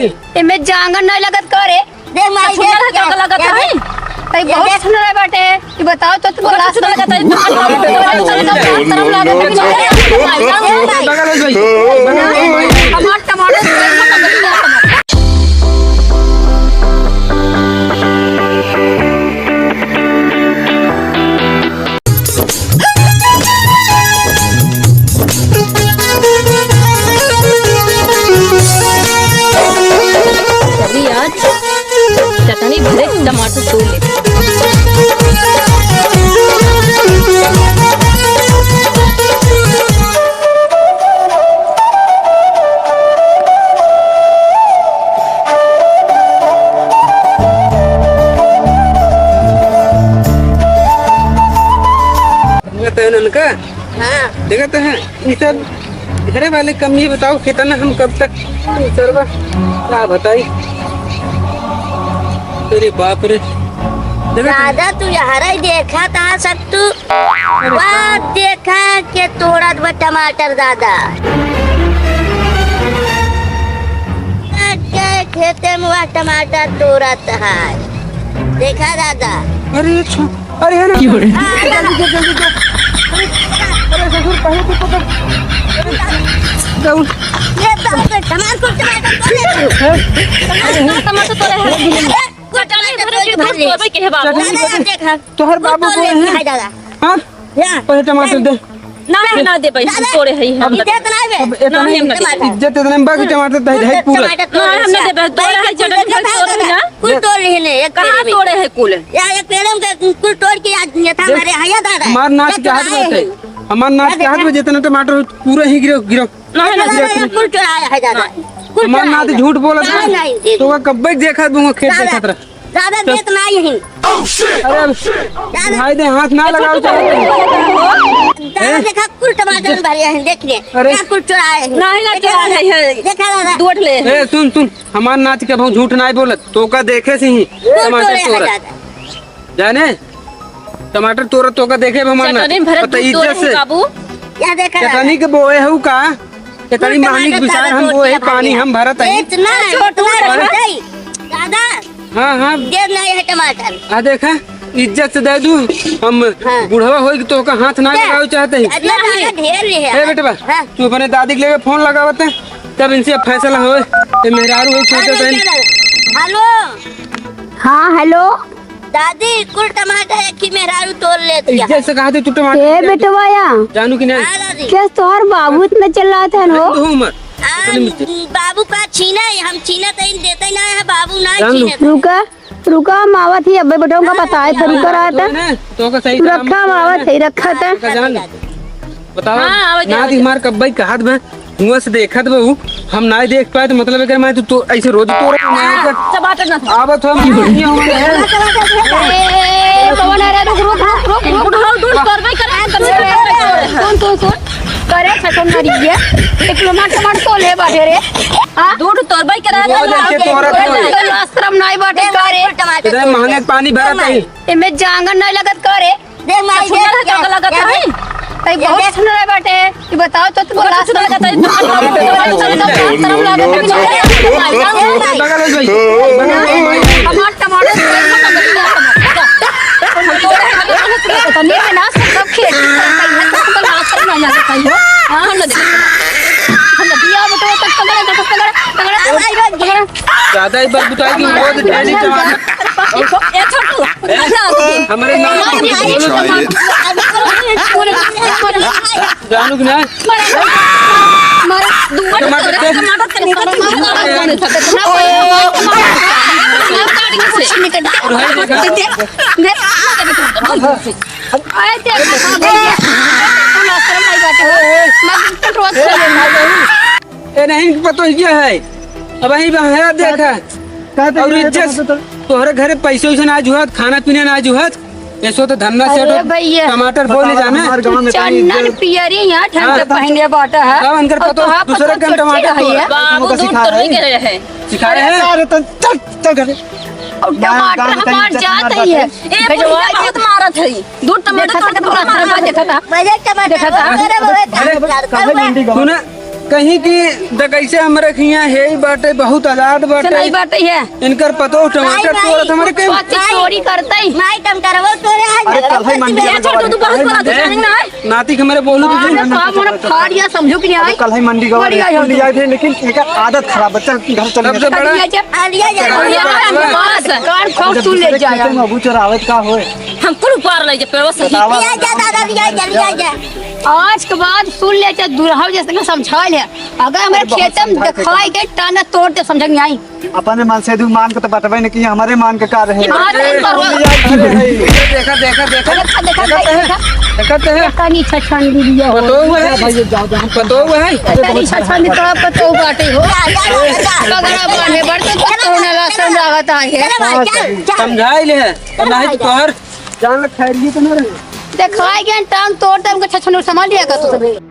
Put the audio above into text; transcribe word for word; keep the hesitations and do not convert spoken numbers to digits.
एमे जांगर नहीं लगत का रे? देख माई, सुंदर देख, है, का लगत है? तई ये बहुत देख। सुंदर है बाटे। ये बताओ तो तू बहुत लास्ट सुंदर में लगत है। बगल में भाई। टमाटर, टमाटर। अभी आज चटनी भरे टमाटर तोड़ लेते हैं। देखत है ननका? हाँ। देखत है, ई सब घरे वाले कमी, बताओ कितना हम कब तक सरवा, का बताई? अरे बाप रे। देखत है? दादा, तू यहाँ रही देखा था सब तू। अरे वाह, देखा के तोड़त बा टमाटर दादा। के खेते में वह टमाटर तोड़त है। देखा दादा। अरे छो-, अरे, अरे। की हो रहा है? अरे, जल्दी, जल्दी, जल्दी, जल्दी। अरे, अरे, ससुर, पहले तो पकड़। अरे, दौड़। ये तो टमाटर, कुल टमाटर तोड़ लेते हैं। हैं? टमाटर, टमाटर तोड़े हैं। अरे, कुल टमाटर तोड़ के भर ले। तोड़बे के है बाबू? चटनी दादा, देखा। तोहर कुल बाबू तोड़ बोले लेते हैं। हैं दादा। हाँ? या। पहले टमाटर दे। ना, ना दे भाई, दादा, तोड़े है, हम अब ना इज्जत देबे। ना है बे। अब इतना ना, हम ना देबे। इज्जत इतना में बाकी टमाटर दे, है पूरा। टमाटर ना, हम ना देबे। तोड़े है, कुल जटन तोड़ भाई, लेते हैं। तोड़े है ना। कुल तोड़ लेने, एक कहाँ पेड़ में। तोड़े है कुल? या एक पेड़ में के कुल तोड़ के आज ये था देख, हमारे हया दादा। हमार नाच ये के हाथ तो में आए है। हैं। हमार नाच के हाथ में जितना टमाटर हो, पूरा ही गिरो, गिरो। ना, ना, ना, ना, कुल चुराया है दादा। हाँ। कुल हमार चुराया नाच है। झूठ बोलत नहीं, है। नहीं, दे तो दो। कब्बे देखत बुआ खेत दादा, देखत रह। दादा, चल। देत नहीं है। अरे, दादा। भाई दे हाथ ना लगाओ, चल। दादा, हैं? देखा, कुल टमाटर भरे हैं, देख ले। अरे। क्या कुल चुराए हैं? नहीं, ना देखा चुराए दादा? हैं। देखा दादा? दूध ले। ए, सुन, सुन, हमार नाच के बहु झूठ नहीं बोलत, तो का देखे से ही कुल टमाटर चुराए हैं तोड़त। दादा। जाने, टमाटर तोड़त तो का देखे बे हमार नाच। चटनी भरत पता दूध इज्जत तोड़े से। हैं बाबू। क्या देखा दादा? चटनी के बोए हऊ का? इतना कुल महंगी टमाटर विचार दादा हम तोड़ बोए, के पानी भागे। हम भरत हई। इतना, इतना छोटू छोटा। छोटा ही। दादा, हाँ, हाँ। ढेर नहीं है टमाटर। आ देखा, इज्जत से दे दू। हम हाँ। बुढ़वा होई के तोहका हाथ ना दे। लगावे चाहत हई। अरे दादा, ढेर ले है। ए बेटवा, हाँ। तू अपने दादी के लेके फोन लगावत है, तब इनसे फैसला होए। ए मेहरारू होई सोचत है। हेलो। हाँ, हेलो। दादी, कुल टमाटर एक ही मेहरारू तोड़ लेत है। इज्जत से कहा दे तू टमाटर ए बेटवा या। जानू कि नहीं? हाँ दादी। क्या तोहर बाबू इतना चिल्लात है हो? तू मत। आ, बाबू का छीना है, हम छीना तो इन देते ही ना है, बाबू ना जान लो। छीने। रुका, रुका, हम आवत ही, अब्बे बेटवा का हाँ, बताए थे, हाँ, रुका रहा था। तो ना, तो का सही तू काम रखा, हम आवत है, रखा था। का जान। बताओ, हाँ, आवत ना है, दिमाग कब्बई कहत बा, हुआ से देखत बा उ, हम ना देख पाए तो मतलब है कि मैं तो, तो ऐसे रोज तोड़ के ना हाँ, कर। टमाटर ना था। आवत हम, ये हो गए। ए, ए, ए, पवन, अरे रुक, रुक, रुक, रुक, रुक। बुढ़ऊ दूध तोड़बे करे, हम तोड़बे करे। सुन, सुन, सुन। करे छछन मरी गया। एक लोमा टमाटर तो ले बाटे रे। हाँ? दूध तोड़बे करे, वो तो जैसे तोहरा तो तो लाज शरम नहीं बाटे करे। टमाटर इतने महंगे पानी भरत है। एमे जांगर नहीं लगत करे। देख माई, सुंदर देख, है, का लगत है? तई बहुत सुंदर है बाटे। ये बताओ तो, तुमको लाज लगत है? शरम लागत है? बगल में भाई। हमार टमाटर तनी में ना सब खेत। हमको लाज शरम ना लगत है हो। हाँ, हम ना दे। हम ना दिया बेटा, तक पकड़ा, तक पकड़ा, पकड़ा, पकड़ा। ज्यादा ही बकबकाई की वो तो डेली टमाटर। ए छोटू, ए, हमरे नाम पे बोलो। जानू कि नहीं? मारा, मारा, दुआ टमाटर दे। टमाटर के निकल, टमाटर के निकल। ए, नहीं, पतो ही क्या है? अब वही बहरा देखा। का तो और ये इज्जत, तो, तो तोहरे घरे पैसे वैसे ना जुहत, खाना पीना ना जुहत, ऐसो तो धंधा से अरे तो भैया। टमाटर बोले बताओ, जाना। हमारे गाँव में तो चन्नन इज्जत पियरी यहाँ ठंड हाँ। पहने बाटा है। अब उनकर और पतो तोहार दूसरे पतो के हम टमाटर छोटे तोड़। है। बाबू दूध तोड़ के रहे हैं। सिखाए हैं? अरे तो चल, चल घर। और टमाटर हमार जात ही है। ए, बुढ़िया बहुत मारत है। दूध टमाटर तोड़ के पूरा मार मार देता था। मजे टमाटर देखा था। अरे, अरे, अरे, सुना, कहीं कि द कैसे हमरे हियाँ है ही बाटे, बहुत आजाद बाटे। नहीं बाटे है। इनकर पतोह टमाटर तोड़त हमरे के। बात चोरी करते ही। माई टमाटर वो तोड़े आज। अरे कल है मंडी ये वाला छोटू, तू बहुत बड़ा दुश्मन है। नाती के हमरे बोलू तो अरे नहीं। बाप, मोर फाड़ या समझो कि नहीं अरे आई? कल है मंडी का वाला बढ़िया स्कूल हो। लिया थे, लेकिन इनका आदत खराब है। चल घर चल। सबसे बड़ा। आ लिया जा, आ लिया जा। बस, कान खोल तू ले जाया। अबू चोरावत का होए? हम कुल उपार ले जा, पेड़वा से। बतावा। लिया जा दादा, लिया जा, लिया जा। आज के बाद सुन ले, चाहे दुरहव जैसे के समझा ले, अगर हमरे अरे बहुत खेते में समझा के दिखाई गई, टाना तोड़ दे, समझ में आई। अपने मन से दू मान के तो बतबे नहीं कि हमारे मान के का रहे। हाँ, तो करो। देखा, देखा, देखा। देखा, देखा, देखा। देखा, देखा। कनी छछन दिया हो। पतोह है। भाई, जाओ, जाओ। पतोह है। कनी छछन तो पतोह बाटे हो। पगड़ा बांधे बड़ तो पतोह ना लासन लागत है। चल भाई, चल, चल। समझाई ले। और नहीं तो तोहर जान खैरियत ना रहे। देखाई गए टांग तोड़ दे, हमको छछन संभाल लिया कर तू।